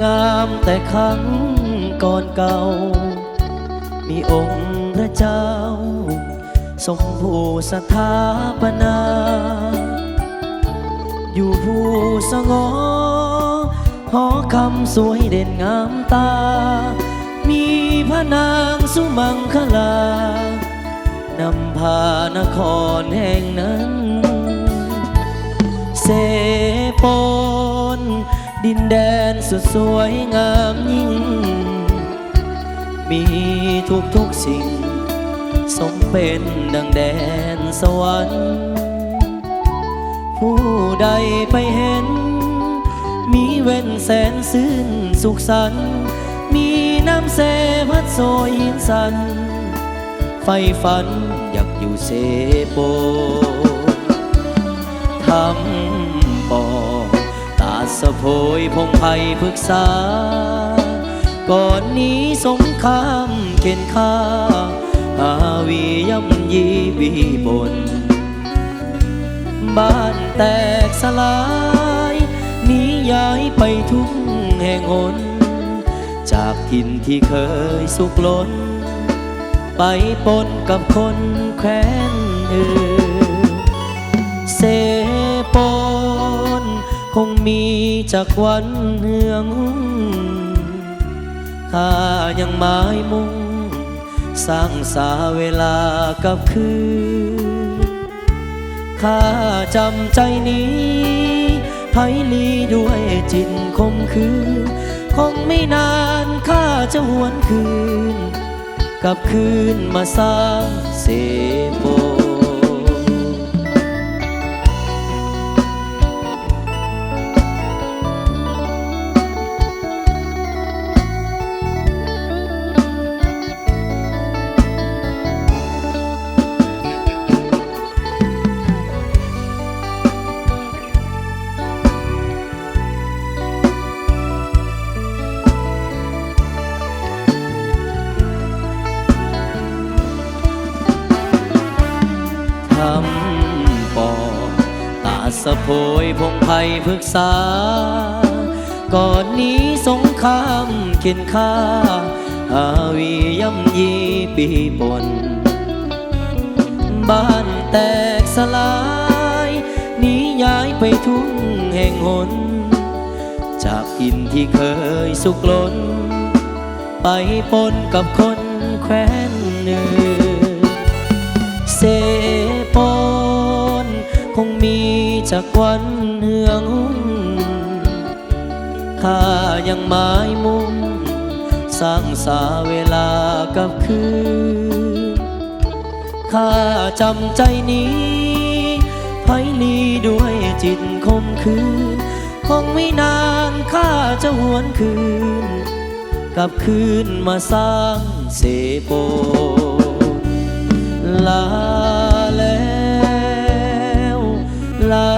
ງາມແຕ່ຄັ້ງກ່ອນເກົ່າ ມີອົງພະເຈົ້າຊົມຜູ້ສະຖາປະນາ ຢູ່ພູສະຫງົ້ງຫໍຄຳສວຍເດັ່ນງາມຕາ ມີພະນາງສຸມັງຄະລາ ນຳພານະຄອນແຫ່ງນັ້ນ ເຊໂປນ ດິນແດນສຸດສວຍງາມຍິ່ງ ມີທຸກໆສິ່ງ ສົມເປັນດັ່ງແດນສະຫວັນ ຜູ້ໃດໄປເຫັນ ມີແວ່ນແສນຊື່ນສຸກສັນ ມີນ້ຳແຊ່ພັດໂຊຍຫີນສັນ ໃຝ່ຝັນຢາກຢູ່ເຊໂປນ ທຳປອກ ຕາດສະໂພຍພົງໄພພຶກສາ ກ່ອນໜີສົງຄາມເຂັນຂ້າ ຫາວີຢ້ຳຢີບີປົນ ບ້ານແຕກສະຫຼາຍ ໜີຍ້າຍໄປທຸ່ງແຫ່ງຫົນ ຈາກຖິ່ນທີ່ເຄີຍສຸກລົ້ນ ໄປປົນກັບຄົນແຄວ້ນອື່ນ ເຊໂປນ ຄົງມີຈັກວັນເຫືອງຫຸ່ງ ຂ້າຍັງໝາຍມຸ່ງ ສ້າງສາເວລາກັບຄືນ ຂ້າຈຳໃຈໜີ ໃຜຫຼີດ້ວຍຈິດຂົມຂືນ ຄົງມີນານຂ້າຈະຫວນຄືນ ກັບຄືນມາສ້າງເຊໂປນ. ທຳປອກ ຕາດສະໂພຍພົງໄພພຶກສາ ກ່ອນໜີສົງຄາມເຂັນຂ້າ ຫາວີຢ້ຳຢີປີປົນ ບ້ານແຕກສະຫຼາຍ ໜີຍ້າຍໄປທຸ່ງແຫ່ງຫົນ ຈາກຖິ່ນທີ່ເຄີຍສຸກລົ້ນ ໄປປົນກັບຄົນແຄວ້ນອື່ນ ເຊໂປນ ຄົງມີຈັກວັນເຫືອງຫຸ່ງ ຂ້າຍັງໝາຍມຸ່ງ ສ້າງສາເວລາກັບຄືນ ຂ້າຈຳໃຈໜີ ໃຜຫຼີດ້ວຍຈິດຂົມຂືນ ຄົງມີນານຂ້າຈະຫວນຄືນ ກັບຄືນມາສ້າງເຊໂປນ ລາແລ້ວ ລາ